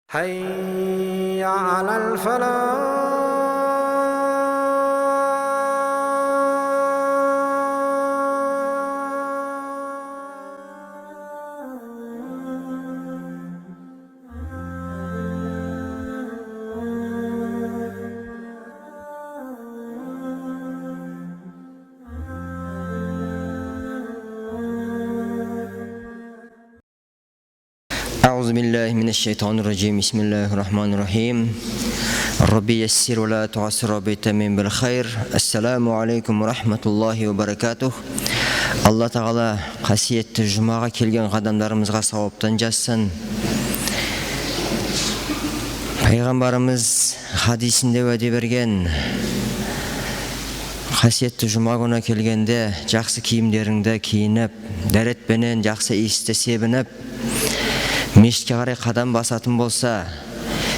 حي على الفلاح. أعوذ بالله من الشيطان الرجيم. بسم الله الرحمن الرحيم. ربي يسر ولا تعسر ربي تمم بالخير. Ассаламу алейкум рахматуллахи ва баракатух. Алла Тағала қасиетті жұмаға келген қадамдарымызға сауаптан жазсын. Пайғамбарымыз хадисінде уәде берген, қасиетті жұма күні келгенде жақсы киімдеріңді киініп, дәретпенен жақсы иісті себініп, мешітке қарай қадам басатын болса,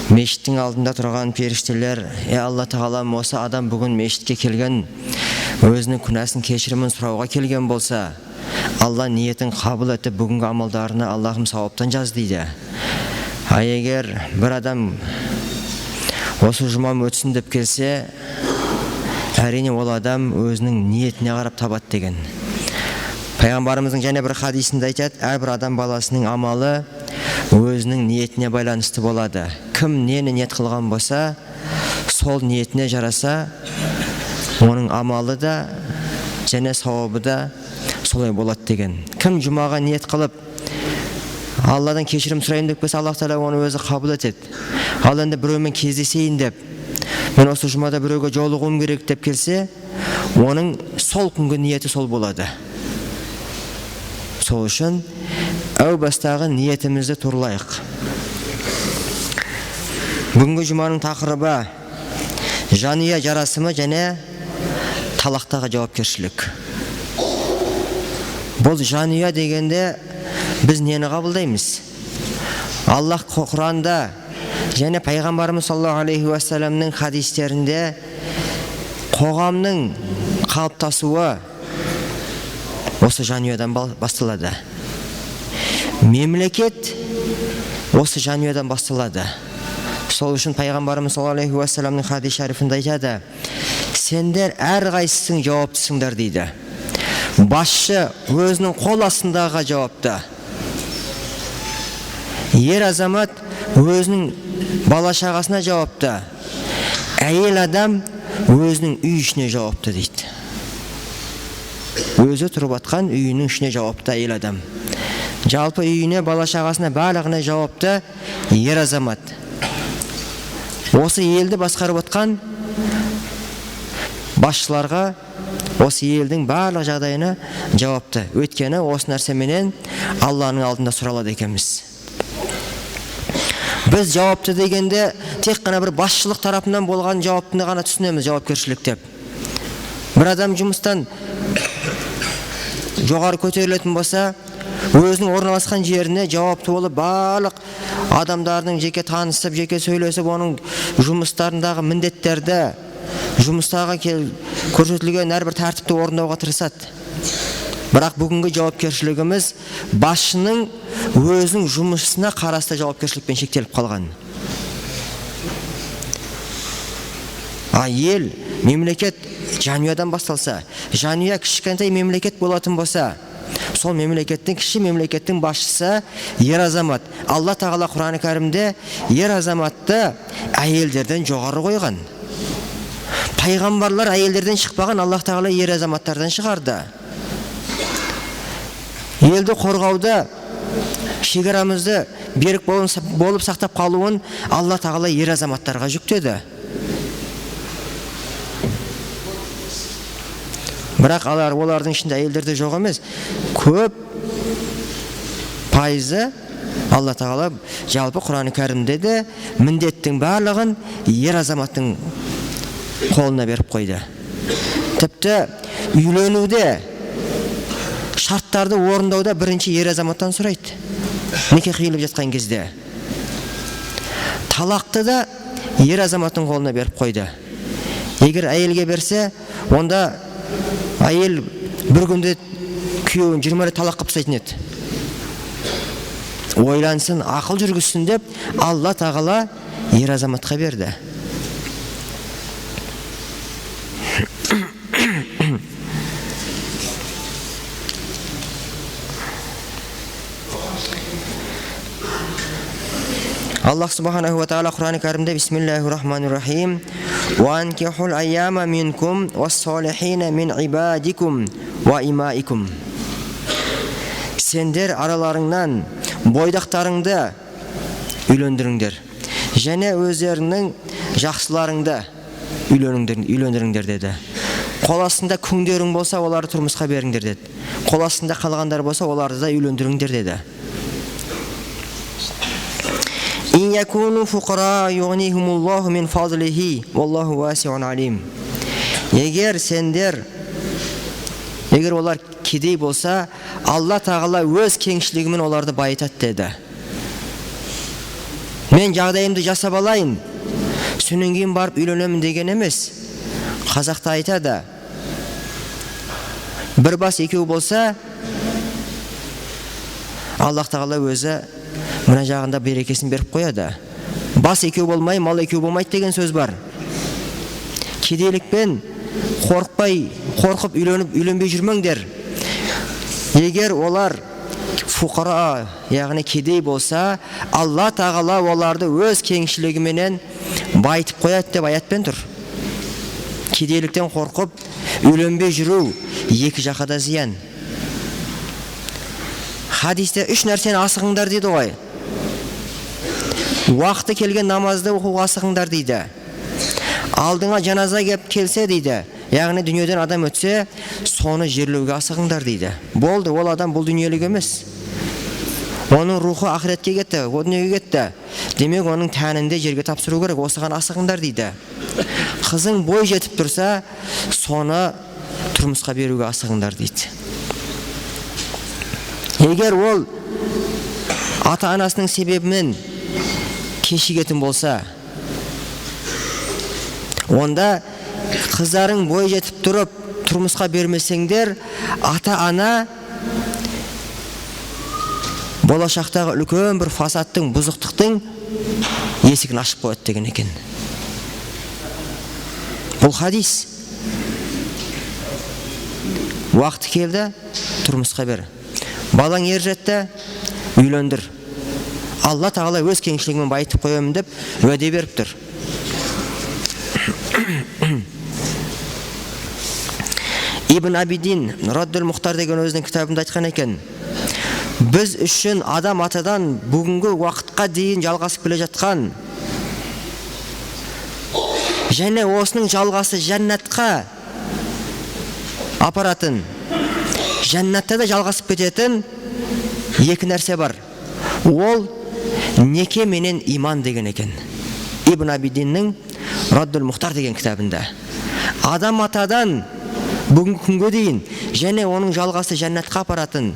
мешіттің алдында тұрған періштелер: «Е Алла Тағалам, осы адам бүгін мешітке келген, өзінің күнәсін кешірімін сұрауға келген болса, Алла ниетін қабыл етіп, бүгінгі амалдарына Аллахым сауаптан жаз», дейді. А егер бір адам осы жұмам өтсін деп келсе, әрине ол адам өзінің ниетіне қарап табады деген. Пайғамбарымыздың және бір хадисінде айтады: әрбір адам баласының амалы өзінің ниетіне байланысты болады. Кім нені ниет қылған болса, сол ниетіне жараса, оның амалы да және сауабы да солай болады деген. Кім жұмаға ниет қылып, Алладан кешірім сұрайын деп келсе, Аллах Тағала оны өзі қабыл етеді. Ал енді біреумен кездесейін деп, мен осы жұмада біреуге жолығуым керек деп келсе, оның сол күнгі ниеті сол болады. Сол үшін әу бастағы ниетімізді турлайық. Бүгінгі жұманың тақырыбы жанұя жарасымы және талақтағы жауапкершілік. Бұл жанұя дегенде біз нені қабылдаймыз? Аллах Құранда және Пайғамбарымыз саллаллаху алейхи уассаламның хадистерінде қоғамның қалыптасуы осы жанұядан басталады. Мемлекет осы жанұядан басталады. Сол үшін Пайғамбарымыз саллаллаху алейхи уассаламның хадис шарифінде айтады: сендер әрқайсысың жауаптысыңдар дейді. Басшы өзінің қол астындағыға жауапты. Ер азамат өзінің бала шағасына жауапты. Әйел адам өзінің үй ішіне жауапты дейді. Өзі тұрып атқан үйінің ішіне жауапты әйел адам. Жалпы үйіне, бала шағасына, барлығына жауапты ер азамат. Осы елді басқарып отқан басшыларға осы елдің барлық жағдайына жауапты. Өйткені осы нәрсеменен Алланың алдында сұралады екенбіз. Біз жауапты дегенде тек қана бір басшылық тарапынан болған жауаптыны ғана түсінеміз жауапкершілік деп. Бір адам жұмыстан жоғары көтерілетін болса, өзінің орналасқан жеріне жауапты болып, барлық адамдардың жеке танысып, жеке сөйлесіп, оның жұмыстарындағы міндеттерді, жұмыстағы көрсетілген әрбір тәртіпті орындауға тырысады. Бірақ бүгінгі жауапкершілігіміз басшының өзінің жұмысына қарасты жауапкершілікпен шектеліп қалған. А ел, мемлекет жанұядан басталса, жанұя кішкентай мемлекет болатын болса, сол мемлекеттің, кіші мемлекеттің басшысы ер азамат. Алла Тағала Құран Кәрімде ер азаматты әйелдерден жоғары қойған. Пайғамбарлар әйелдерден шықпаған, Аллах Тағала ер азаматтардан шығарды. Елді қорғауда, шекарамызды берік болып сақтап қалуын Алла Тағала ер азаматтарға жүктеді. Бірақ олардың ішінде әйелдер де жоқ емес. Көп пайызы Алла Тағала жалпы Құран Кәрімде де міндеттің барлығын ер азаматтың қолына беріп қойды. Тіпті үйленуде, шарттарды орындауда бірінші ер азаматтан сұрайды. Неке қиылып жатқан кезде. Талақты да ер азаматтың қолына беріп қойды. Егер әйелге берсе, онда әйел бір күнде күйеуін 20 рет талақ қылып тастайтын еді. ойлансын, ақыл жүргізсін деп Алла тағала ер азаматқа берді. Аллах субханаху ва тағала Құран кәрімде бисмиллахи-рахмани-рахим уанкихул айяма минкум уассалихина мин ибадикум уа имаикум. Сендер араларыңнан бойдақтарыңды үйлендіріңдер және өздерінің жақсыларыңды үйлендіріңдер деді. Қол астында күңдерің болса, оларды тұрмысқа беріңдер деді. Қол астында қалғандар болса, оларды да үйлендіріңдер деді. إن يكونوا فقراء يغنيهم الله من فضله والله واسع عليم. Егер олар кедей болса, Алла тағала өз кеңшілігімен оларды байытады деді. Мен жағдайымды жасап алайын, содан кейін барып үйленемін деген емес. Қазақта айтады, бір бас екеу болса, Аллах тағала өзі мына жағында берекесін беріп қояды. Бас екеу болмай, мал екеу болмайды деген сөз бар. Кедейлікпен қорықпай, қорқып үйленіп, үйленбей жүрмеңдер. Егер олар фуқара, яғни кедей болса, Алла тағала оларды өз кеңшілігіменен байытып қояды деп аятпен тұр. Кедейліктен қорқып үйленбей жүру екі жаққа да зиян. Хадисте үш нәрсені асығыңдар дейді ғой. Уақыты келген намазды оқуға асығыңдар дейді. Алдыңа жаназа кеп келсе дейді, яғни дүниеден адам өтсе, соны жерлеуге асығыңдар дейді. Болды, ол адам бұл дүниелік емес. Оның рухы ақыретке кетті, о дүниеге кетті. Демек, оның тәнінде жерге тапсыру керек, осыған асығыңдар дейді. Қызың бой жетіп тұрса, соны тұрмысқа беруге асығыңдар дейді. Егер ол ата-анасының себебімен кешігетін болса, онда қыздарың бой жетіп тұрып тұрмысқа бермесеңдер, ата-ана болашақтағы үлкен бір фасадтың, бұзықтықтың есігін ашып қояды деген екен. Бұл хадис. Уақыты келді, тұрмысқа бер. Балаң ер жетті, үйлендір. Алла тағала өз кеңшілігімен байытып қоямын деп уәде беріп тұр. Ибн Абидин Раддул Мұхтар деген өзінің кітабында айтқан екен. Біз үшін адам атадан бүгінгі уақытқа дейін жалғасып келе жатқан және осының жалғасы жәннатқа апаратын, жәннатта да жалғасып кететін екі нәрсе бар. Ол неке менен иман деген екен. Ибн Абидиннің Раддул Мұхтар деген кітабында. Адам атадан бүгінгі күнге дейін және оның жалғасы жәннатқа апаратын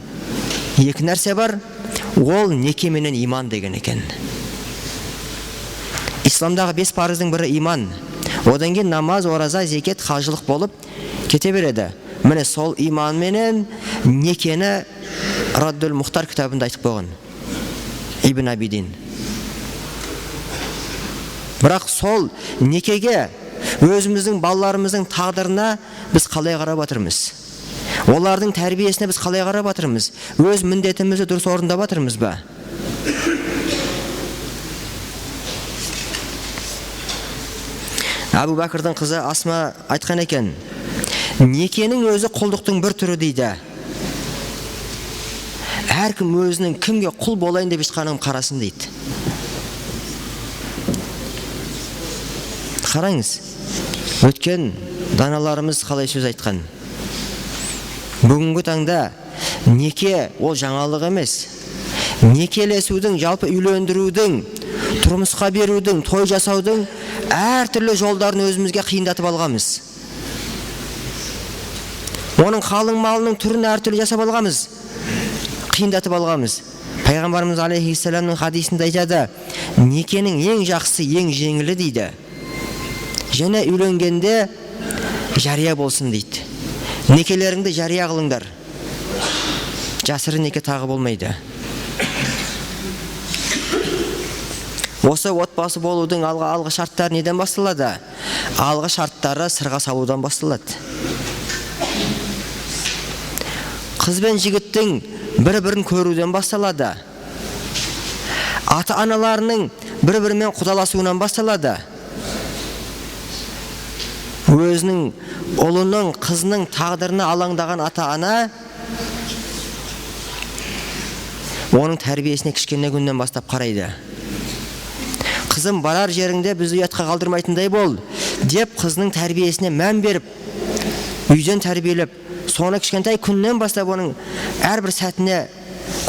екі нәрсе бар. Ол неке менен иман деген екен. Исламдағы 5 парыздың бірі иман. Одан кейін намаз, ораза, зекет, қажылық болып кете береді. Міне сол иман менен некені Раддул Мұхтар кітабында айтып қойған Ибн Абидин. Бірақ сол некеге, өзіміздің балаларымыздың тағдырына біз қалай қарап жатырмыз? Олардың тәрбиесіне біз қалай қарап жатырмыз? Өз міндетімізді дұрыс орындап жатырмыз ба? Әбу Бәкірдің қызы Асма айтқан екен, некенің өзі құлдықтың бір түрі дейді. Әркім өзінің кімге құл болайын деп жатқанын қарасын дейді. Қараңыз, өткен даналарымыз қалай сөз айтқан. Бүгінгі таңда неке ол жаңалық емес. Некелесудің, жалпы үйлендірудің, тұрмысқа берудің, той жасаудың әртүрлі жолдарын өзімізге қиындатып алғанбыз. Оның қалың малының түрін әртүрлі жасап алғанбыз, қиындатып алғанбыз. Пайғамбарымыз алейхиссаламның хадисінде айтады, некенің ең жақсысы, ең жеңілі дейді. Және үйленгенде жария болсын дейді. Некелеріңді жария қылыңдар. Жасырын неке тағы болмайды. Осы отбасы болудың алғы шарттары неден басталады? Алғы шарттары сырға салудан басталады. Қыз бен жігіттің бір-бірін көруден басталады. Ата-аналарының бір-бірімен құдаласуынан басталады. Өзінің ұлының, қызының тағдырына алаңдаған ата-ана оның тәрбиесіне кішкене күннен бастап қарайды. Қызым, барар жеріңде бізді ұятқа қалдырмайтындай бол деп қызының тәрбиесіне мән беріп, үйден тәрбиелеп, соны кішкентай күннен бастап оның әрбір сәтіне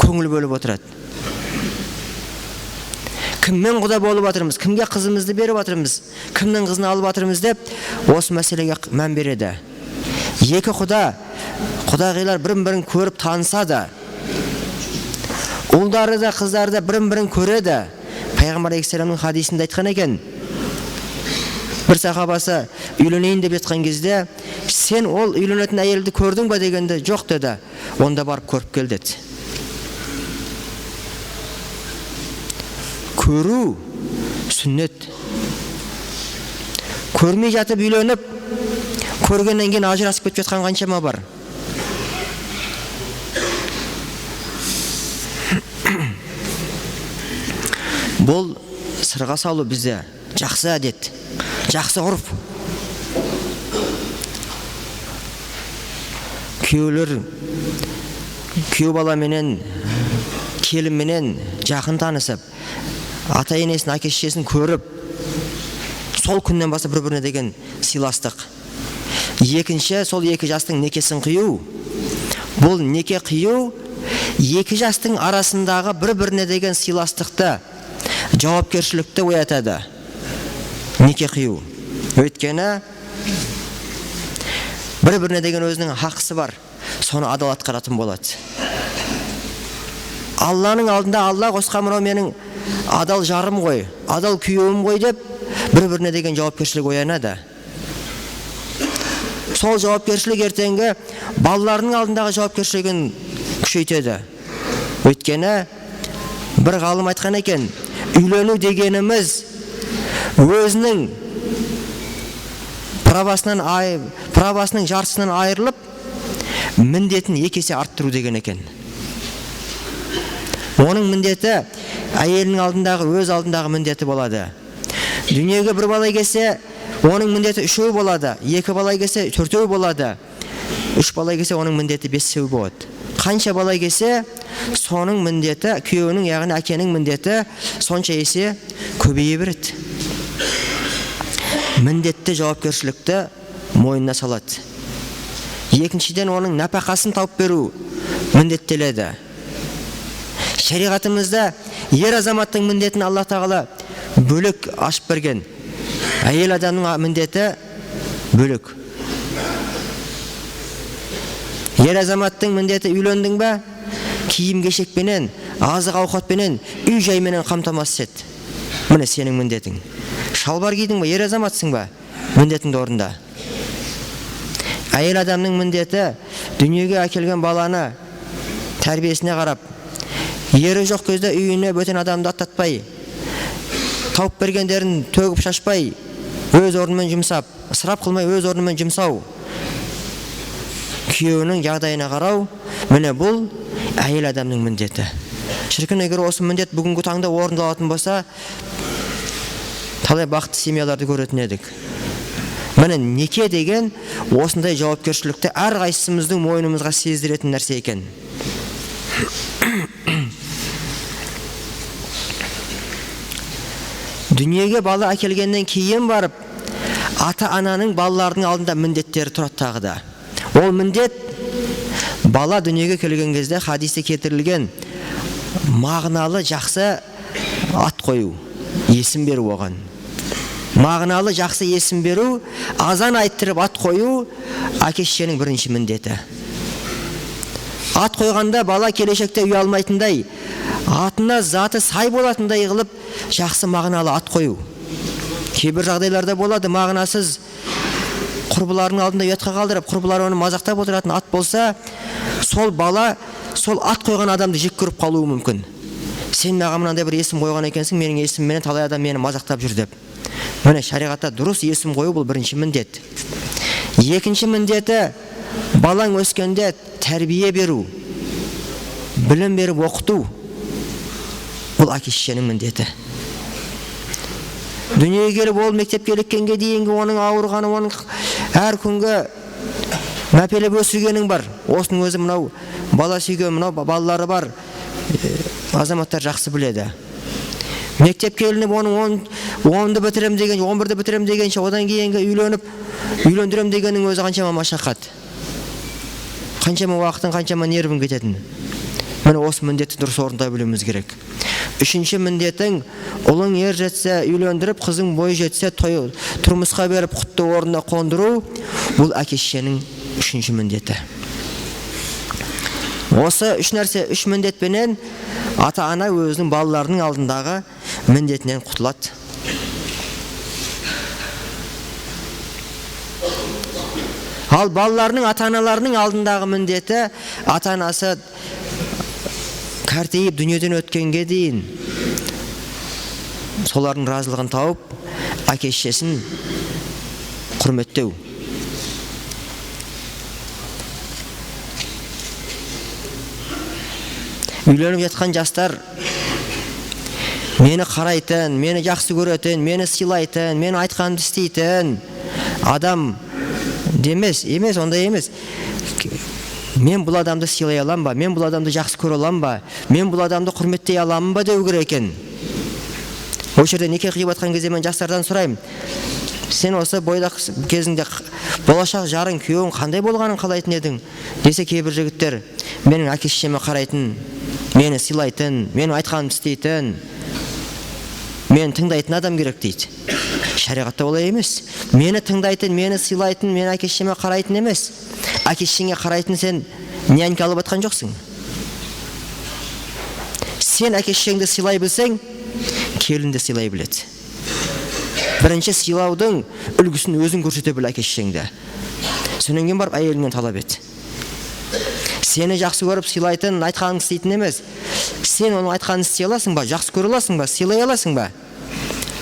көңіл бөліп отырады. Кіммен құда болып жатырмыз, кімге қызымызды беріп жатырмыз, кімнің қызын алып жатырмыз деп осы мәселеге мән береді. Екі құда, құдағилар бірін-бірін көріп таныса да, ұлдары да қыздары да бірін-бірін көреді. Пайғамбар алейхиссаламның хадисінде айтқан екен, бір сахабасы үйленейін деп жатқан кезде, сен ол үйленетін әйелді көрдің ба дегенде, жоқ деді. Онда барып көріп кел деді. Көру сүннет. Көрмей жатып үйленіп, көргеннен кейін ажырасып кетіп жатқан қаншама бар. Бұл сырға салу бізде жақсы әдет, жақсы ғұрып. Күйеулер күйеу баламенен, келінменен жақын танысып, ата-енесін, әке-шешесін көріп, сол күннен бастап бір-біріне деген сыйластық. Екінші, сол екі жастың некесін қию. Бұл неке қию екі жастың арасындағы бір-біріне деген сыйластықты, жауапкершілікті оятады. Неке қию. Өйткені бір-біріне деген өзінің хақысы бар, соны адал атқаратын болады. Алланың алдында Алла қосқан мынау менің адал жарым ғой, адал күйеуім ғой деп бір-біріне деген жауапкершілік оянады. Сол жауапкершілік ертеңгі балаларының алдындағы жауапкершілігін күшейтеді. Өйткені бір ғалым айтқан екен, үйлену дегеніміз өзінің правасының жартысынан айырылып, міндетін екі есе арттыру деген екен. Оның міндеті әйелінің алдындағы, өз алдындағы міндеті болады. Дүниеге бір бала келсе, оның міндеті үшеу болады, екі бала келсе төртеу болады, үш бала келсе оның міндеті бесеу болады. Қанша бала келсе, соның міндеті, күйеуінің, яғни әкенің міндеті сонша есе көбейе береді. Міндетті жауапкершілікті мойнына салады. Екіншіден, оның нәпақасын тауып беру міндеттеледі. Шариғатымызда ер азаматтың міндетін Алла Тағала бөлек ашып берген. Әйел адамның міндеті бөлек. Ер азаматтың міндеті үйлендің бе? Киім кешекпенен, азық ауқатпенен, үй жайменен қамтамасыз ет. Міне сенің міндетің. Шалбар кидің бе, ер азаматсың ба? Міндетіңді орында. Әйел адамның міндеті дүниеге әкелген баланы тәрбиесіне қарап, ері жоқ кезде үйіне бөтен адамды аттатпай, тауып бергендерін төгіп шашпай, өз орнымен жұмсап, ысырап қылмай өз орнымен жұмсау, күйеуінің жағдайына қарау, міне бұл әйел адамның міндеті. Шіркін, егер осы міндет бүгінгі таңда орындалатын болса, талай бақытты семьяларды көретін едік. Міне неке деген осындай жауапкершілікті әрқайсымыздың мойнымызға сездіретін нәрсе екен. Дүниеге бала әкелгеннен кейін барып, ата-ананың балаларының алдында міндеттері тұрады тағы да. Ол міндет бала дүниеге келген кезде хадисте келтірілген мағыналы жақсы ат қою, есім беру оған. Мағыналы жақсы есім беру, азан айттырып ат қою әке-шешенің бірінші міндеті. Ат қойғанда бала келешекте ұялмайтындай, атына заты сай болатындай қылып жақсы мағыналы ат қою. Кейбір жағдайларда болады, мағынасыз құрбыларының алдында ұятқа қалдырып, құрбылары оны мазақтап отыратын ат болса, сол бала сол ат қойған адамды жек көріп қалуы мүмкін. Сен маған мынандай бір есім қойған екенсің, менің есімімменен талай адам мені мазақтап жүр деп. Міне, шариғатта дұрыс есім қою бұл бірінші міндет. Екінші міндеті, балаң өскенде тәрбие беру, білім беріп оқыту. Бұл әке шешенің міндеті. Дүниеге келіп ол мектепке іліккенге дейінгі оның ауырғаны, оның әр күнгі мәпелеп өсіргенің бар. Осының өзі мынау бала сүйген, мынау балалары бар азаматтар жақсы біледі. Мектепке ілініп оның 10-ды бітірем деген, 11-ді бітірем дегенше, одан кейінгі үйленіп, үйлендірем дегеннің өзі қаншама машақат. Қаншама уақытың, қаншама нервің кететін. Міне, осы міндетті дұрыс орындай білуіміз керек. Үшінші міндетің, ұлың ер жетсе үйлендіріп, қызың бой жетсе той, тұрмысқа беріп құтты орнына қондыру, бұл әке шешенің үшінші міндеті. Осы үш нәрсе, үш міндетпенен ата-ана өзінің балаларының алдындағы міндетінен құтылады. Ал балаларының ата-аналарының алдындағы міндеті, ата-анасы кәртейіп дүниеден өткенге дейін солардың разылығын тауып, әке шешесін құрметтеу. Үйленіп жатқан жастар мені қарайтын, мені жақсы көретін, мені сыйлайтын, мені айтқанымды істейтін адам демес, емес, ондай емес. Мен бұл адамды сыйлай алам ба? Мен бұл адамды жақсы көре алам ба? Мен бұл адамды құрметтей аламын ба деу керек екен. Осы жерде неке қиып жатқан кезде мен жастардан сұраймын. Сен осы бойдақ кезіңде болашақ жарың, күйеуің қандай болғанын қалайтын едің? Десе кейбір жігіттер, менің әке шешеме қарайтын, мені сыйлайтын, менің айтқанымды істейтін, мені тыңдайтын адам керек дейді. Шариғатта олай емес. Мені тыңдайтын, мені сыйлайтын, мені әке шешеме қарайтын емес. Әке шешеңе қарайтын сен нянька алып атқан жоқсың. Сен әке шешеңді сыйлай білсең, келін де сыйлай біледі. Бірінші сыйлаудың үлгісін өзің көрсете біл әке шешеңді. Содан кейін барып әйеліңнен талап ет. Сені жақсы көріп сыйлайтын, айтқанын істейтін емес. Сен оның айтқанын істей аласың ба, жақсы көре аласың ба, сыйлай аласың ба?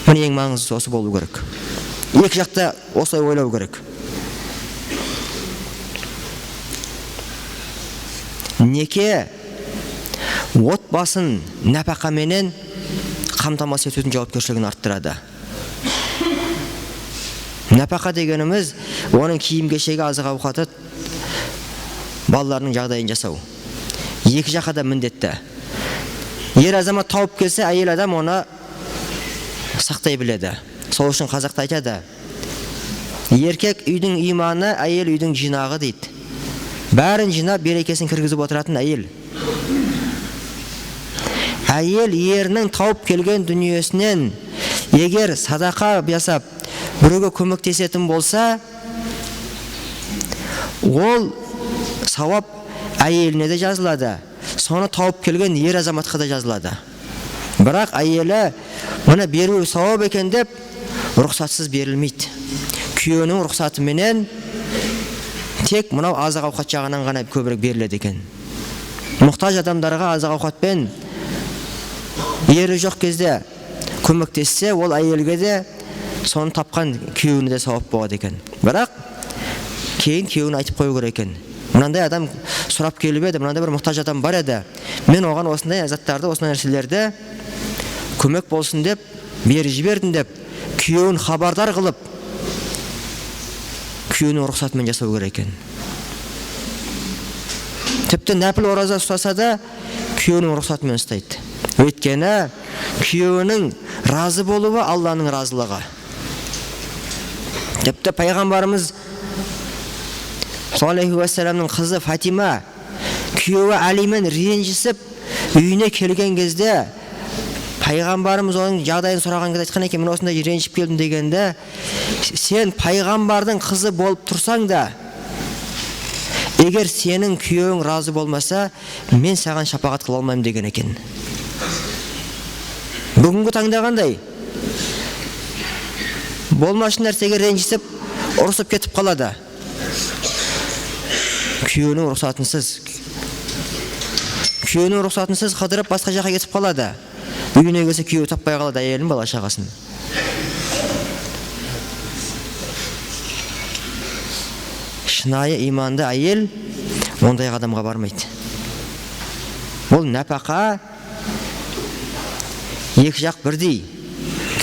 Міне, ең маңыздысы осы болу керек. Екі жақта осылай ойлау керек. Неке отбасын нәпақаменен қамтамасыз етудің жауапкершілігін арттырады. Нәпақа дегеніміз оның киім-кешегі, азық-ауқаты, балаларының жағдайын жасау. Екі жаққа да міндетті. Ер азамат тауып келсе, әйел адам оны сақтай біледі. Сол үшін қазақта айтады, еркек үйдің иманы, әйел үйдің жинағы дейді. Бәрін жинап, берекесін кіргізіп отыратын әйел. Әйел ерінің тауып келген дүниесінен егер садақа жасап, біреуге көмектесетін болса, ол сауап әйеліне де жазылады. Соны тауып келген ер азаматқа да жазылады. Бірақ әйелі мұны беру сауап екен деп рұқсатсыз берілмейді. Күйеуінің рұқсатыменен тек мынау азық-ауқат жағынан ғана көбірек беріледі екен. Мұқтаж адамдарға азық-ауқатпен ері жоқ кезде көмектессе, ол әйелге де, соны тапқан күйеуіне де сауап болады екен. Бірақ кейін күйеуіне айтып қою керек екен. Мынандай адам сұрап келіп еді, мынандай бір мұқтаж адам бар еді. Мен оған осындай заттарды, осындай нәрселерді көмек болсын деп беріп жібердім деп күйеуін хабардар қылып, күйеуінің рұқсатымен жасау керек екен. Тіпті нәпіл ораза ұстаса да күйеуінің рұқсатымен ұстайды. Өйткені күйеуінің разы болуы Алланың разылығы. Тіпті пайғамбарымыз саллаллаху уассаламның қызы Фатима күйеуі Әлимен ренжісіп үйіне келген кезде пайғамбарымыз оның жағдайын сұраған кезде айтқан екен, мен осындай ренжіп келдім дегенде, сен пайғамбардың қызы болып тұрсаң да, егер сенің күйеуің разы болмаса, мен саған шапағат қыла алмаймын деген екен. Бүгінгі таңда қандай? Болмашы нәрсеге ренжісіп, ұрысып кетіп қалады. Күйеуінің рұқсатынсыз. Күйеуінің рұқсатынсыз қыдырып басқа жаққа кетіп қалады. Үйіне келсе күйеуі таппай қалады әйелін, бала шағасын. Шынайы иманды әйел ондай қадамға бармайды. Бұл нәпақа екі жақ бірдей.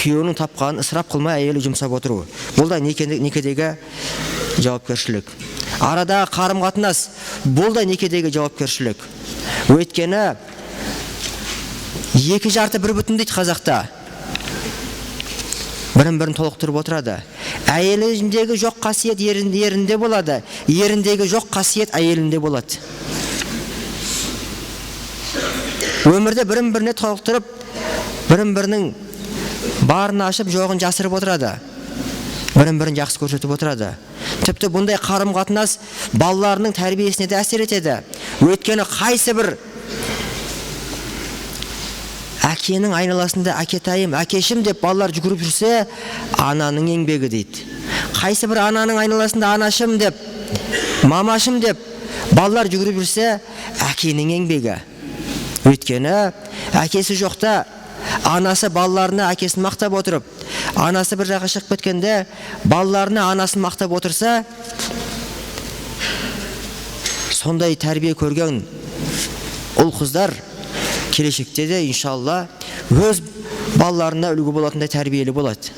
Күйеуінің тапқанын ысырап қылмай әйелі жұмсап отыру. Бұл да некедегі жауапкершілік. Арадағы қарым-қатынас, бұл да некедегі жауапкершілік. Өйткені екі жарты бір бүтін дейді қазақта. Бірін-бірін толықтырып отырады. Әйеліндегі жоқ қасиет ерінде болады, еріндегі жоқ қасиет әйелінде болады. Өмірде бірін-біріне толықтырып, бірін-бірінің барын ашып, жоғын жасырып отырады. Бірін-бірін жақсы көрсетіп отырады. Тіпті бұндай қарым-қатынас балаларының тәрбиесіне де әсер етеді. Өйткені қайсы бір әкенің айналасында әкетайым, әкешім деп балалар жүгіріп жүрсе, ананың еңбегі дейді. Қайсы бір ананың айналасында анашым деп, мамашым деп балалар жүгіріп жүрсе, әкенің еңбегі. Өйткені әкесі жоқта анасы балаларына әкесін мақтап отырып, анасы бір жаққа шығып кеткенде балаларына анасын мақтап отырса, сондай тәрбие көрген ұл қыздар келешекте де иншалла өз балаларына үлгі болатындай тәрбиелі болады.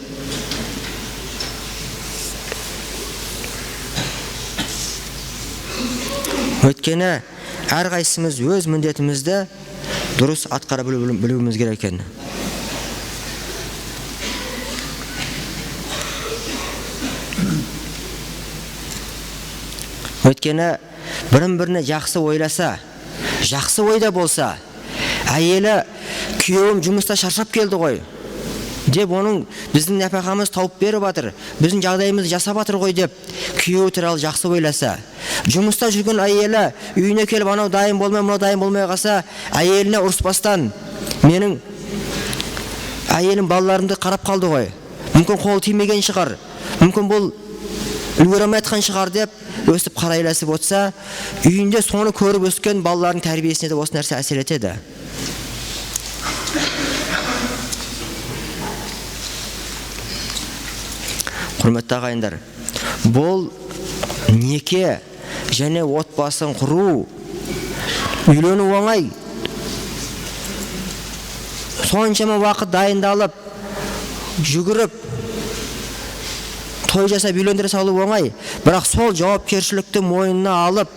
Өйткені әрқайсымыз өз міндетімізді дұрыс атқара білуіміз керек екен. Өйткені бірін-біріне жақсы ойласа, жақсы ойда болса, әйелі күйеуім жұмыста шаршап келді ғой деп, оның біздің нәпақамыз тауып беріп жатыр, біздің жағдайымызды жасап жатыр ғой деп күйеуі туралы жақсы ойласа, жұмыста жүрген әйелі үйіне келіп анау дайын болмай, мынау дайын болмай қалса, әйеліне ұрыспастан, менің әйелім балаларымды қарап қалды ғой, мүмкін қолы тимеген шығар, мүмкін бұл үлгере алмай жатқан шығар деп өстіп қарайласып отырса, үйінде соны көріп өскен балалардың тәрбиесіне де осы нәрсе әсер етеді. Құрметті ағайындар, бұл неке және отбасын құру, үйлену оңай. Соншама уақыт дайындалып, жүгіріп, той жасап үйлендіре салу оңай. Бірақ сол жауапкершілікті мойнына алып,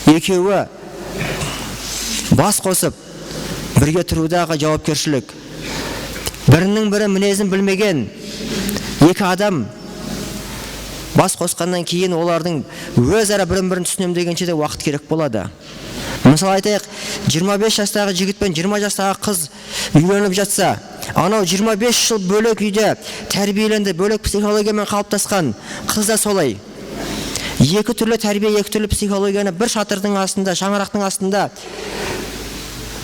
екеуі бас қосып, бірге тұрудағы жауапкершілік. Бірінің бірі мінезін білмеген екі адам бас қосқаннан кейін олардың өзара бірін-бірін түсінемін дегенше де уақыт керек болады. Мысалы айтайық, 25 жастағы жігіт пен 20 жастағы қыз үйленіп жатса, анау 25 жыл бөлек үйде тәрбиеленді, бөлек психологиямен қалыптасқан қыз да солай. Екі түрлі тәрбие, екі түрлі психологияны бір шатырдың астында, шаңырақтың астында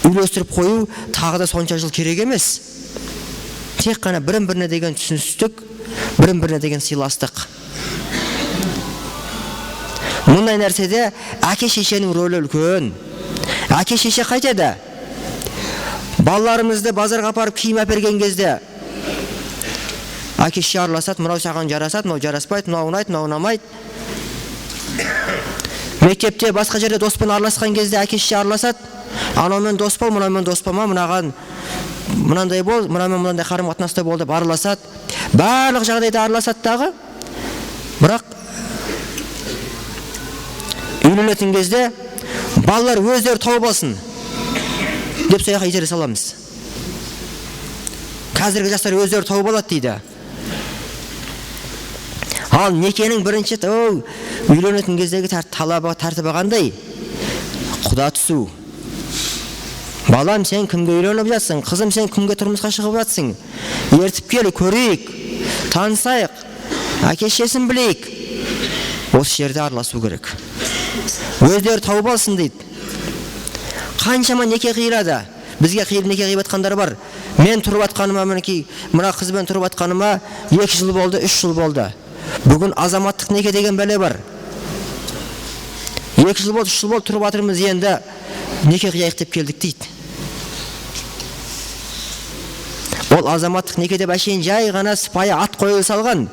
үйлестіріп қою тағы да сонша жыл керек емес. Тек қана бірін-біріне деген түсіністік, бірін-біріне деген сыйластық. Мұндай нәрседе әке шешенің рөлі үлкен. Әке шеше қайтеді? Балаларымызды базарға апарып киім әперген кезде әке шеше араласады, мынау саған жарасады, мынау жараспайды, мынау ұнайды, мынау ұнамайды. Мектепте басқа жерде доспен араласқан кезде әке шеше араласады, анаумен дос бол, мынаумен дос болма, мынаған мынандай бол, мынамен мынандай қарым-қатынаста бол деп араласады. Барлық жағдайда араласады дағы, бірақ үйленетін кезде балалар өздері тауып алсын деп сол жаққа итере саламыз. Қазіргі жастар өздері тауып алады дейді. Ал некенің бірінші үйленетін кездегі талабы, тәртібі қандай? Құда түсу. Балам, сен кімге үйленіп жатсың? Қызым, сен кімге тұрмысқа шығып жатсың? Ертіп кел, көрейік, танысайық, әке шешесін білейік. Осы жерде араласу керек. Өздері тауып алсын дейді. Қаншама неке қиылады. Бізге қиылып неке қиып жатқандар бар. Мен тұрып жатқаныма, мінекей мына қызбен тұрып жатқаныма 2 жыл болды, 3 жыл болды. Бүгін азаматтық неке деген бәле бар. 2 жыл болды, 3 жыл болды тұрып жатырмыз, енді неке қияйық деп келдік дейді. Ол азаматтық неке деп әшейін жай ғана сыпайы ат қойыла салған,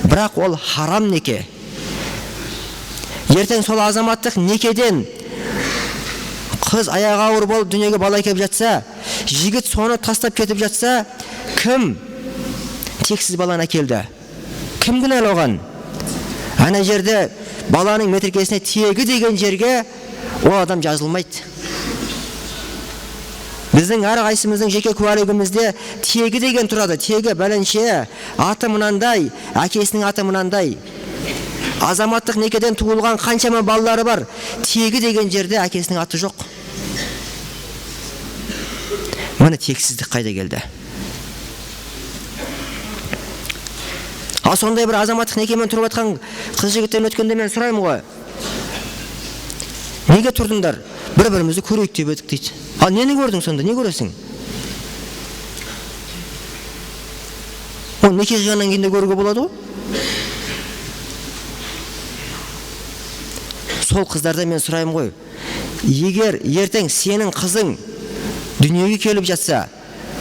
бірақ ол харам неке. Ертең сол азаматтық некеден қыз аяғы ауыр болып дүниеге бала келіп жатса, жігіт соны тастап кетіп жатса, кім тексіз баланы әкелді? Кім кінәлі оған? Ана жерде баланың метрикесіне тегі деген жерге ол адам жазылмайды. Біздің әрқайсымыздың жеке куәлігімізде тегі деген тұрады. Тегі бәленше, аты мынандай, әкесінің аты мынандай. Азаматтық некеден туылған қаншама балалары бар, тегі деген жерде әкесінің аты жоқ. Міне тексіздік қайда келді? Ал сондай бір азаматтық некемен тұрып жатқан қыз жігіттерін өткенде мен сұраймын ғой. Неге тұрдыңдар? Бір-бірімізді көрейік деп едік дейді. Ал нені көрдің сонда? Не көресің? Ол неке қиғаннан кейін де көруге болады ғой. Сол қыздардан мен сұраймын ғой. Егер ертең сенің қызың дүниеге келіп жатса,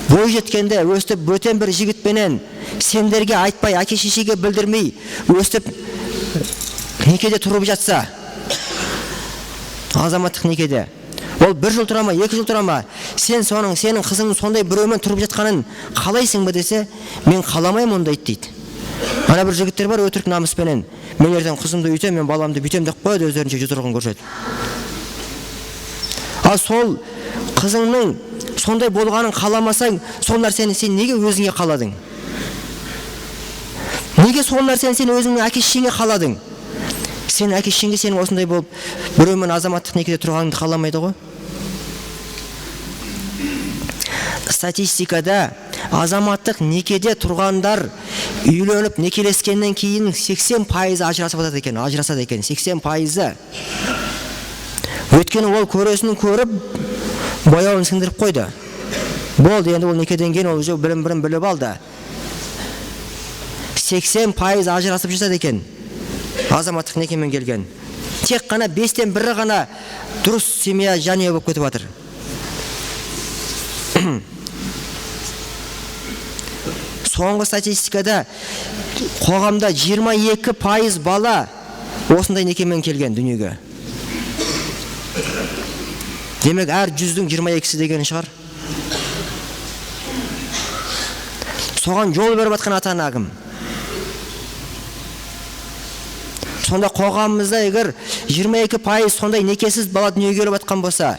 бой жеткенде өстіп бөтен бір жігітпенен сендерге айтпай, әке шешеге білдірмей өстіп некеде тұрып жатса, азаматтық некеде, ол бір жыл тұра ма, 2 жыл тұра ма, сен соның, сенің қызыңның сондай біреумен тұрып жатқанын қалайсың ба десе, мен қаламаймын ондайды дейді. Ана бір жігіттер бар өтірік намыспенен, мен ертең қызымды үйтем, мен баламды бүйтем деп қояды, өздерінше жұдырығын көрсетіп. Ал сол қызыңның сондай болғанын қаламасаң, сол нәрсені сен неге өзіңе қаладың? Неге сол нәрсені сен өзіңнің әке шешеңе қаладың? Сен әке шешеңге сенің осындай болып біреумен азаматтық некеде тұрғаныңды қаламайды ғой. Статистикада азаматтық некеде тұрғандар үйленіп некелескеннен кейін 80% ажырасып жатады екен, ажырасады екен, 80%. Өйткені ол көресінің көріп бояуын сіңдіріп қойды. Болды, енді ол некеден кейін ол уже бірін-бірін біліп алды. 80% ажырасып жатады екен азаматтық некемен келген. Тек қана 5-тен бірі ғана дұрыс семья жанұя болып кетіп жатыр. Соңғы статистикада қоғамда 22% бала осындай некемен келген дүниеге. Демек, әр 100-дің 22-сі деген шығар. Соған жол беріп жатқан ата-ана кім? Сонда қоғамымызда егер 22% сондай некесіз бала дүниеге келіп жатқан болса,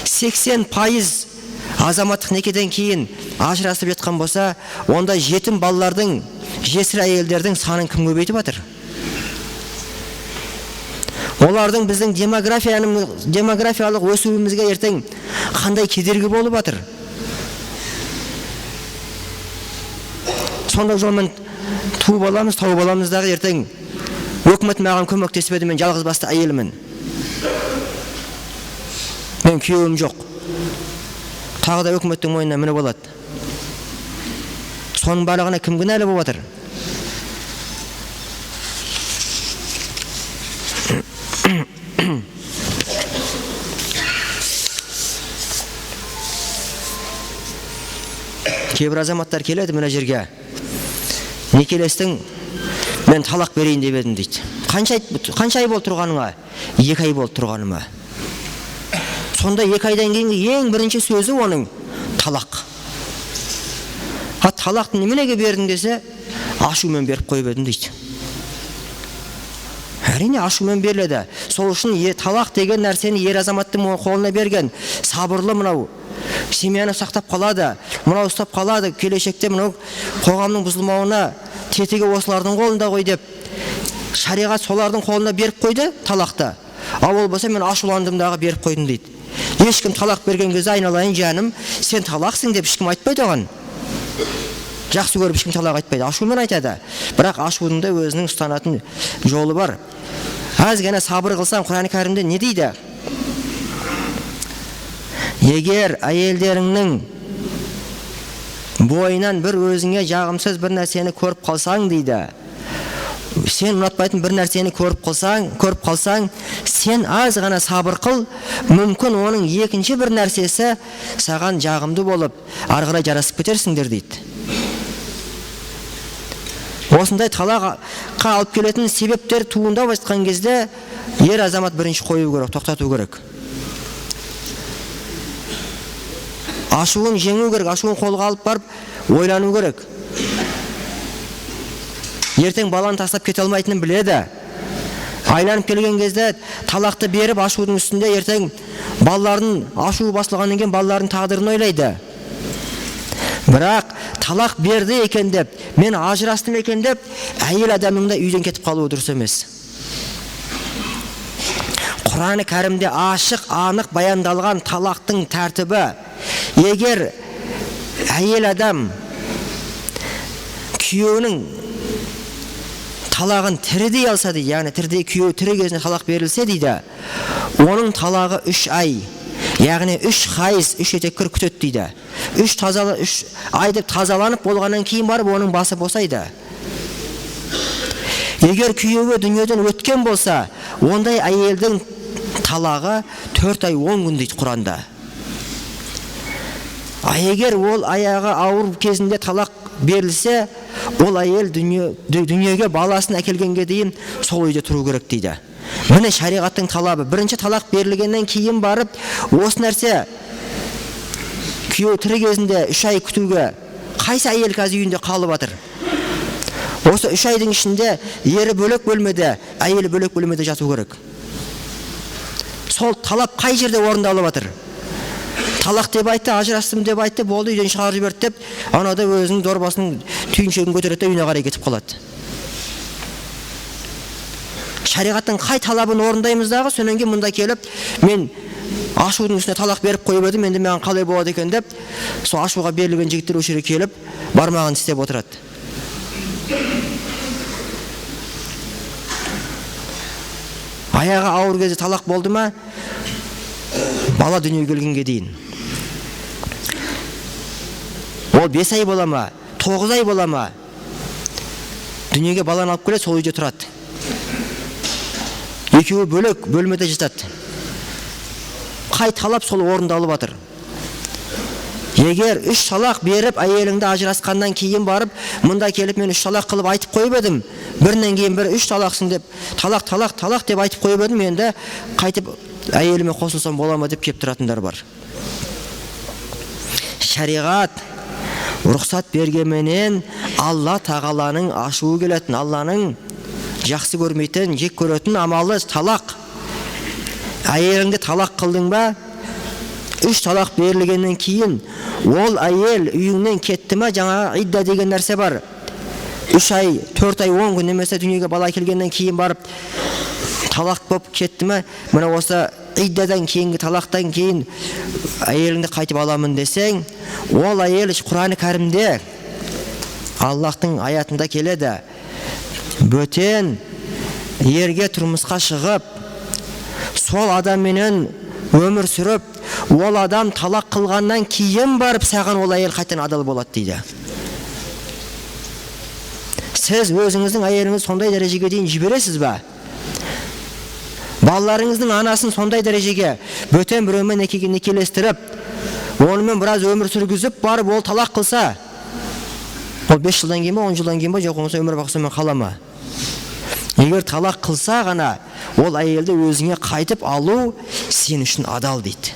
80% азаматтық некеден кейін ажырасып жатқан болса, онда жетім балалардың, жесір әйелдердің санын кім көбейтіп жатыр? Олардың біздің демографиялық өсуімізге ертең қандай кедергі болып жатыр? Сондай жолмен туып аламыз, тауып аламыз дағы ертең өкімет маған көмектеспеді, мен жалғыз басты әйелмін. Мен күйеуім жоқ. Тағы да өкіметтің мойнына мініп алады. Соның барлығына кім кінәлі болып жатыр? Кейбір азаматтар келеді мына жерге. Некелестің, мен талақ берейін деп едім дейді. Қанша ай болды тұрғаныңа? 2 ай болды тұрғаныма. Сонда 2 айдан кейінгі ең бірінші сөзі оның талақ. А талақты неменеге бердің десе, ашумен беріп қойып едім дейді. Әрине ашумен беріледі. Сол үшін талақ деген нәрсені ер азаматтың қолына берген. Сабырлы мынау семьяны сақтап қалады, мынау ұстап қалады, келешекте мынау қоғамның бұзылмауына тетігі осылардың қолында ғой деп шариғат солардың қолына беріп қойды талақты. Ал ол болса мен ашуландым дағы беріп қойдым дейді. Ешкім талақ берген кезде айналайын жаным, сен талақсың деп ешкім айтпайды оған. Жақсы көріп ешкім талақ айтпайды, ашумен айтады. Бірақ ашудың да өзінің ұстанатын жолы бар. Аз ғана сабыр қылсаң, Құран Кәрімде не дейді? Егер әйелдеріңнің бойынан бір өзіңе жағымсыз бір нәрсені көріп қалсаң дейді, сен ұнатпайтын бір нәрсені көріп қалсаң, сен аз ғана сабыр қыл, мүмкін оның екінші бір нәрсесі саған жағымды болып, ары қарай жарасып кетерсіңдер дейді. Осындай талаққа алып келетін себептер туындап жатқан кезде ер азамат бірінші қою керек, тоқтату керек. Ашуын жеңу керек, ашуын қолға алып барып ойлану керек. Ертең баланы тастап кете алмайтынын біледі. Айланып келген кезде талақты беріп ашудың үстінде ертең балалардың ашуы басылғаннан кейін балалардың тағдырын ойлайды. Бірақ талақ берді екен деп, мен ажырастым екен деп, әйел адамның да үйден кетіп қалуы дұрыс емес. Құран-ы Кәрімде ашық, анық баяндалған талақтың тәртібі. Егер әйел адам күйеуінің талағын тірідей алса дейді, яғни тірідей күйеуі тірі кезінде талақ берілсе дейді, оның талағы 3 ай, яғни 3 хайыз, 3 етеккір күтеді дейді. 3 ай деп тазаланып болғаннан кейін барып оның басы босайды. Егер күйеуі дүниеден өткен болса, ондай әйелдің талағы 4 ай 10 күн дейді Құранда. А егер ол аяғы ауыр кезінде талақ берілсе, ол әйел дүниеге баласын әкелгенге дейін сол үйде тұру керек дейді. Міне шариғаттың талабы. Бірінші талақ берілгеннен кейін барып, осы нәрсе күйеуі тірі кезінде 3 ай күтуге қайсы әйел қазір үйінде қалып жатыр? Осы 3 айдың ішінде ері бөлек бөлмеде, әйелі бөлек бөлмеде жату керек. Сол талап қай жерде орындалып жатыр? Талақ деп айтты, ажырастым деп айтты, болды, үйден шығарып жіберді деп, анада өзінің дорбасының түйіншегін көтереді де үйіне қарай кетіп қалады. Шариғаттың қай талабын орындаймыз дағы, содан кейін мұнда келіп, мен ашудың үстіне талақ беріп қойып едім, енді маған қалай болады екен деп, сол ашуға берілген жігіттер осы жерге келіп, бармағын тістеп отырады. Аяғы ауыр кезде талақ болды ма, бала дүниеге келгенге дейін. Ол 5 ай бола ма, 9 ай бола ма, дүниеге баланы алып келеді, сол үйде тұрады. Екеуі бөлек бөлмеде жатады. Қай талап сол орындалып жатыр. Егер 3 талақ беріп әйеліңді ажырасқаннан кейін барып, мұнда келіп мен 3 талақ қылып айтып қойып едім, бірінен кейін бірі 3 талақсың деп, талақ, талақ, талақ деп айтып қойып едім, енді қайтып әйеліме қосылсам бола ма деп келіп тұратындар бар. Шариғат рұқсат бергенменен Алла тағаланың ашуы келетін, Алланың жақсы көрмейтін, жек көретін амалы талақ. Әйеліңді талақ қылдың ба? 3 талақ берілгеннен кейін ол әйел үйіңнен кетті ме, жаңағы идда деген нәрсе бар. 3 ай, 4 ай, 10 күн немесе дүниеге бала келгеннен кейін барып талақ болып кетті ме, мына осы иддадан кейінгі талақтан кейін әйеліңді қайтып аламын десең, ол әйел Құран-ы Кәрімде Аллахтың аятында келеді. Бөтен ерге тұрмысқа шығып, сол адамменен өмір сүріп, ол адам талақ қылғаннан кейін барып саған ол әйел қайтадан адал болады дейді. Сіз өзіңіздің әйеліңізді сондай дәрежеге дейін жібересіз ба? Балаларыңыздың анасын сондай дәрежеге бөтен біреумен некелестіріп, онымен біраз өмір сүргізіп барып ол талақ қылса, ол 5 жылдан кейін ба, 10 жылдан кейін ба, жоқ болмаса өмір бақи сонымен қала ма? Егер талақ қылса ғана ол әйелді өзіңе қайтып алу сен үшін адал дейді.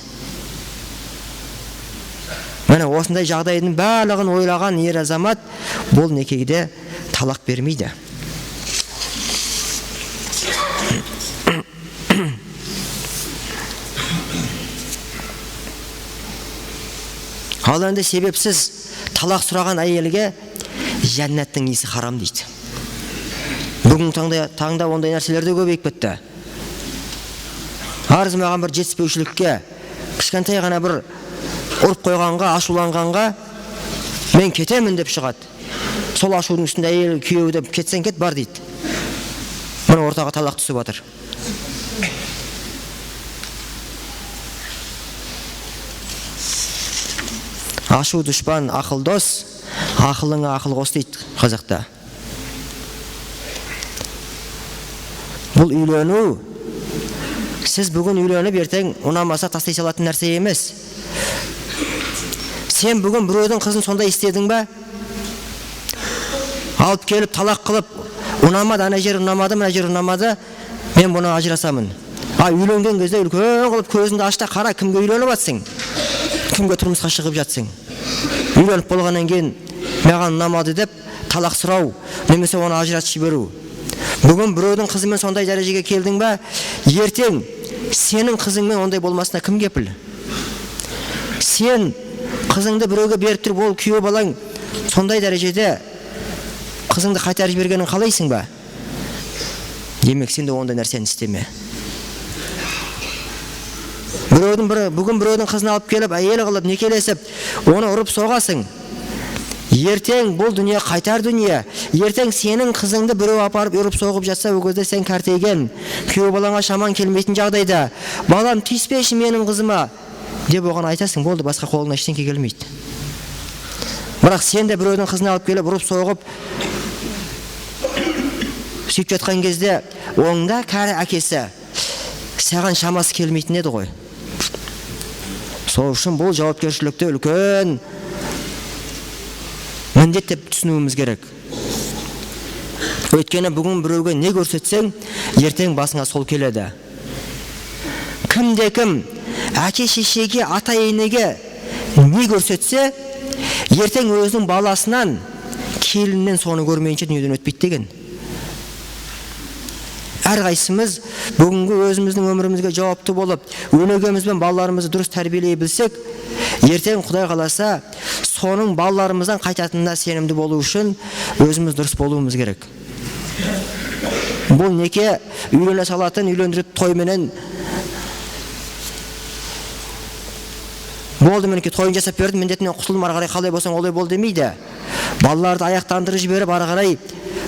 Міне осындай жағдайдың барлығын ойлаған ер азамат бұл некеге талақ бермейді. Ал енді себепсіз талақ сұраған әйелге жәннаттың иісі харам дейді. Бүгінгі таңда ондай нәрселер де көбейіп кетті. Арыз маған бір жетіспеушілікке, кішкентай ғана бір ұрып қойғанға, ашуланғанға мен кетемін деп шығады. Сол ашудың үстінде әйел күйеуі деп кетсең кет бар дейді. Мына ортаға талақ түсіп жатыр. Ашу дұшпан, ақыл дос, ақылыңа ақыл қос дейді қазақта. Бұл үйлену, сіз бүгін үйленіп ертең ұнамаса тастай салатын нәрсе емес. Сен бүгін біреудің қызын сондай істедің ба? Алып келіп талақ қылып, ұнамады, ана жері ұнамады, мына жері ұнамады, мен бұны ажырасамын. А үйленген кезде үлкен қылып көзіңді аш та қара, кімге үйленіп жатсың, кімге тұрмысқа шығып жатсың. Үйленіп болғаннан кейін маған ұнамады деп талақ сұрау немесе оны ажыратып жіберу. Бүгін біреудің қызымен сондай дәрежеге келдің ба, ертең сенің қызыңмен ондай болмасына кім кепіл? Сен қызыңды біреуге беріп тұрып, ол күйеу балаң сондай дәрежеде қызыңды қайтарып жібергенін қалайсың ба? Демек сен де ондай нәрсені істеме. Бүгін біреудің қызын алып келіп, әйел қылып, некелесіп, оны ұрып соғасың. Ертең бұл дүние қайтар дүние. Ертең сенің қызыңды біреу апарып ұрып соғып жатса, ол кезде сен кәртейген, күйеу балаңа шаман келмейтін жағдайда, балам тиіспеші менің қызыма деп оған айтасың, болды, басқа қолыңнан ештеңе келмейді. Бірақ сен де біреудің қызын алып келіп ұрып соғып сөйтіп жатқан кезде, онда кәрі әкесі саған шамасы келмейтін еді ғой. Сол үшін бұл жауапкершілікті үлкен міндет деп түсінуіміз керек. Өйткені бүгін біреуге не көрсетсең, ертең басыңа сол келеді. Кімде кім әке шешеге, ата енеге не көрсетсе, ертең өзінің баласынан, келінінен соны көрмейінше дүниеден өтпейді деген. Әрқайсымыз бүгінгі өзіміздің өмірімізге жауапты болып, өнегеміз бен балаларымызды дұрыс тәрбиелей білсек, ертең Құдай қаласа, соның балаларымыздан қайтатынына сенімді болу үшін өзіміз дұрыс болуымыз керек. Бұл неке үйлене салатын, үйлендіріп тойменен болды, мінекей тойын жасап бердім, міндетінен құтылдым, ары қарай қалай болсаң олай бол демейді. Балаларды аяқтандырып жіберіп, ары қарай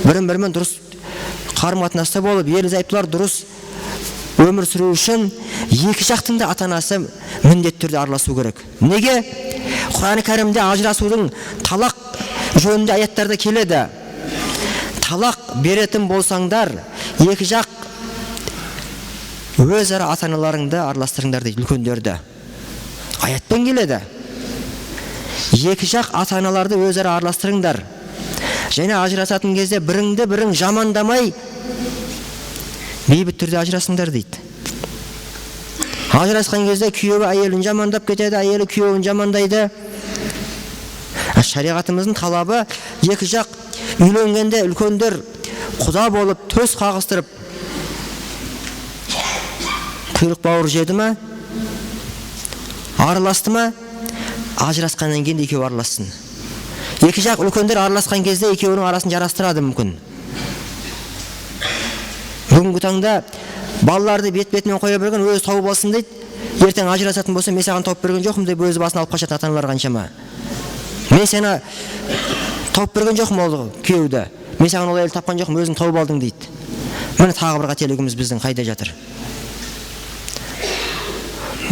бірін-бірімен дұрыс қарым-қатынаста болып, ерлі зайыптылар дұрыс өмір сүру үшін екі жақтың да ата-анасы міндетті түрде араласу керек. Неге? Құран Кәрімде ажырасудың талақ жөнінде аяттарда келеді. Талақ беретін болсаңдар, екі жақ өзара ата-аналарыңды араластырыңдар дейді, үлкендерді. Аятпен келеді. Екі жақ ата-аналарды өзара араластырыңдар. Және ажырасатын кезде біріңді бірің жамандамай бейбіт түрде ажырасыңдар дейді. Ажырасқан кезде күйеуі әйелін жамандап кетеді, әйелі күйеуін жамандайды. Шариғатымыздың талабы екі жақ үйленгенде үлкендер құда болып төс қағыстырып құйрық бауыр жеді ма, араласты ма, ажырасқаннан кейін екеуі аралассын. Екі жақ үлкендер араласқан кезде екеуінің арасын жарастырады мүмкін. Бүгінгі таңда балаларды бет-бетімен қоя берген, өзі тауып алсын дейді. Ертең ажырасатын болса, мен саған тауып берген жоқпын деп өзі басын алып қашатын ата-аналар қаншама. Мен сені тауып берген жоқпын ол күйеуді, мен саған ол әйелді тапқан жоқпын, өзің тауып алдың дейді. Міне тағы бір қателігіміз біздің қайда жатыр.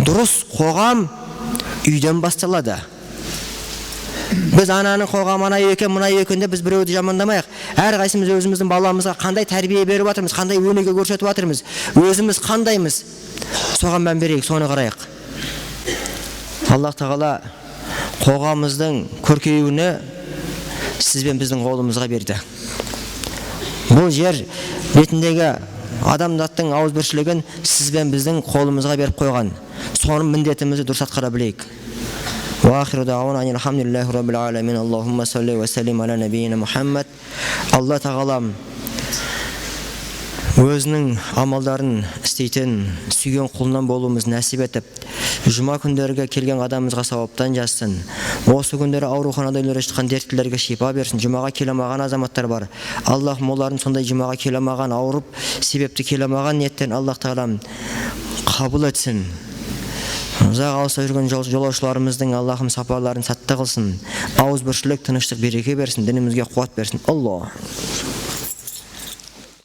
Дұрыс қоғам үйден басталады. Біз ананың қоғамы ана екен, мына екен деп біз біреуді жамандамайық. Әрқайсымыз өзіміздің баламызға қандай тәрбие беріп жатырмыз, қандай өнеге көрсетіп жатырмыз, өзіміз қандаймыз, соған мән берейік, соны қарайық. Аллах тағала қоғамымыздың көркеюіне сіз бен біздің қолымызға берді. Бұл жер бетіндегі адамзаттың ауызбіршілігін сіз бен біздің қолымызға беріп қойған. Соның міндетімізді дұрыс атқара білейік. وآخر دعوانا أن الحمد لله رب العالمين. اللهم صل وسلم على نبينا محمد. Алла тағалам өзінің амалдарын істейтін сүйген құлынан болуымыз нәсіп етіп, жұма күндерге келген адамымызға сауаптан жазсын. Осы күндері ауруханада үйлері шыққан дерттілерге шипа берсін. Жұмаға келе алмаған азаматтар бар. Аллахым олардың сондай жұмаға келе алмаған, ауырып себепті келе алмаған ниеттен Аллах тағалам қабыл етсін. Ұзақ алыста жүрген жолаушыларымыздың Аллахым сапарларын сәтті қылсын. Ауызбіршілік, тыныштық, береке берсін, дінімізге қуат берсін. Аллах.